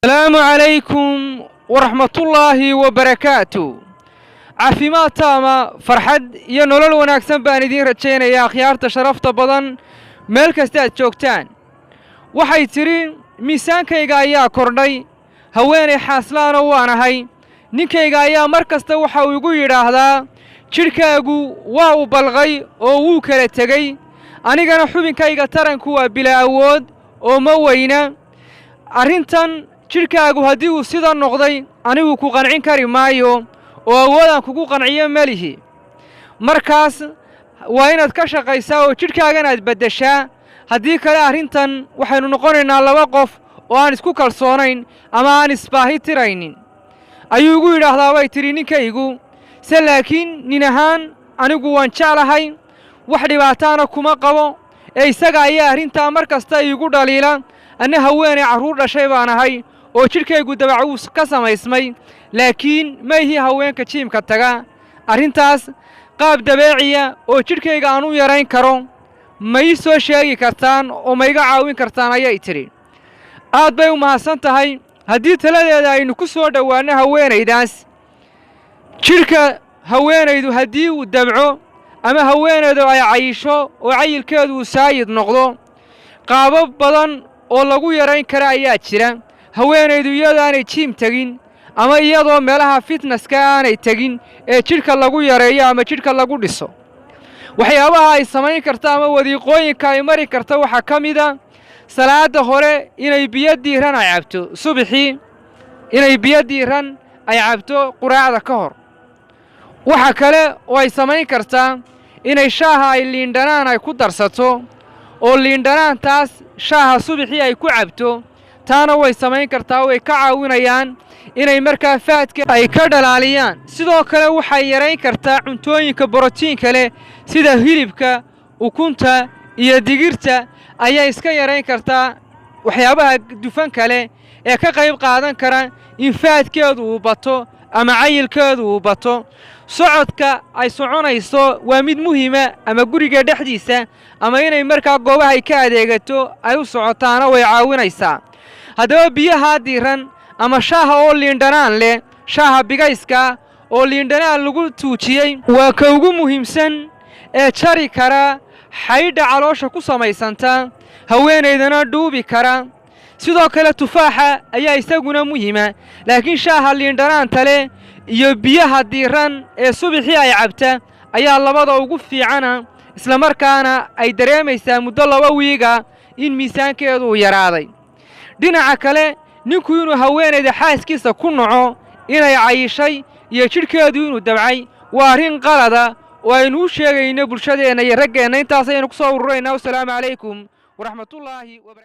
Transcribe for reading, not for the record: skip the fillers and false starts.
Asalaamu calaykum waraxmatullaahi wabarakaatu. Caafimaad taama, farxad iyo nolol wanaagsan baan idiin rajaynayaa, akhyaarta sharafta badan, meel kasta aad joogtaan. Waxay tidhi: "Miisaankayga ayaa kordhay, haweenay xaaslaana waan ahay. Ninkayga ayaa mar kasta waxa uu igu yidhaahdaa, 'Jidhkaagu waa uu balqay oo wuu kala tegey.' Anigana xubinkayga taranku waa bila awood oo ma weyna. Arrintan jidhkaagu haddii uu sida noqday, anigu ku qancin kari maayo oo awoodaan kugu qanciyo ma lihi. Markaas waa inaad ka shaqaysaa oo jidhkaagan aad beddeshaa. Haddii kale arrintan waxaynu noqonaynaa laba qof oo aan isku kalsoonayn ama aan isbaahi tiraynin,' ayuu igu yidhaahdaa," bay tidhi ninkaygu. "Se laakiin nin ahaan anigu waan jeclahay, wax dhibaataana kuma qabo, ee isaga ayaa arrintaa mar kasta iigu dhaliila. Anna haweenay carruur dhashay baan ahay oo jidhkaygu dabac wuu ka samaysmay, laakiin ma ihi haweenka gym-ka taga. Arrintaas qaab dabeeciya oo jidhkayga aan u yarayn karo ma ii soo sheegi kartaan oo ma iga caawin kartaan?" ayay tidhi. Aad bay u mahadsan tahay. Haddii taladeeda aynu ku soo dhowaanno haweenaydaas, jidhka haweenaydu haddii uu dabco ama haweenaydu ay cayisho oo cayilkeedu uu saayid noqdo, qaabab badan oo lagu yarayn kara ayaa jira. Haweenaydu iyadoo aanay gym tegin ama iyadoo meelaha fitness-ka aanay tegin ee jidhka lagu yareeyo ama jidhka lagu dhiso, waxyaabaha ay samayn karta ama wadiiqooyinka ay mari karta waxaa ka mida salaadda hore inay biyo diiran ay cabto subaxii, inay biyo diiran ay cabto quraacda ka hor. Waxa kale oo ay samayn kartaa inay shaaha ay liindhanaan ay ku darsato oo liindhanaantaas shaaha subaxii ay ku cabto. Taana way samayn kartaa, way ka caawinayaan inay markaa fat-ka ay ka dhalaaliyaan. Sidoo kale waxay yarayn kartaa cuntooyinka borotiinka leh, sida hilibka, ukunta iyo digirta ayay iska yarayn kartaa. Waxyaabaha dufanka leh ee ka qayb qaadan kara in fat-keedu uu bato ama cayilkeedu uu bato. Socodka ay soconayso waa mid muhiima, ama guriga dhexdiisa ama inay markaa goobaha ay ka adeegato ay u socotaana way caawinaysaa. Haddaba biyahaa diiran ama shaaha oo liindhanaan leh, shaaha bigayska oo liindhanaan lagu tuujiyey, waa ka ugu muhiimsan ee jari kara xaydha caloosha ku samaysanta, haweenaydana dhuubi kara. Sidoo kale tufaaxa ayaa isaguna muhiima, laakiin shaaha liindhanaanta leh iyo biyaha diiran ee subaxii ay cabta ayaa labada ugu fiicana, islamarkaana ay dareemaysaa muddo 2 wiiga in miisaankeedu uu yaraaday. Dhinaca kale, ninku inuu haweenayda xaaskiisa ku naco inay cayishay iyo jidhkeedu inuu dabcay waa arrin qalada oo aynu u sheegayno bulshadeenna iyo raggeenna. Intaas ayaynu ku soo ururaynaa. Wasalaamu calaykum waraxmatullaahi wabarakatu.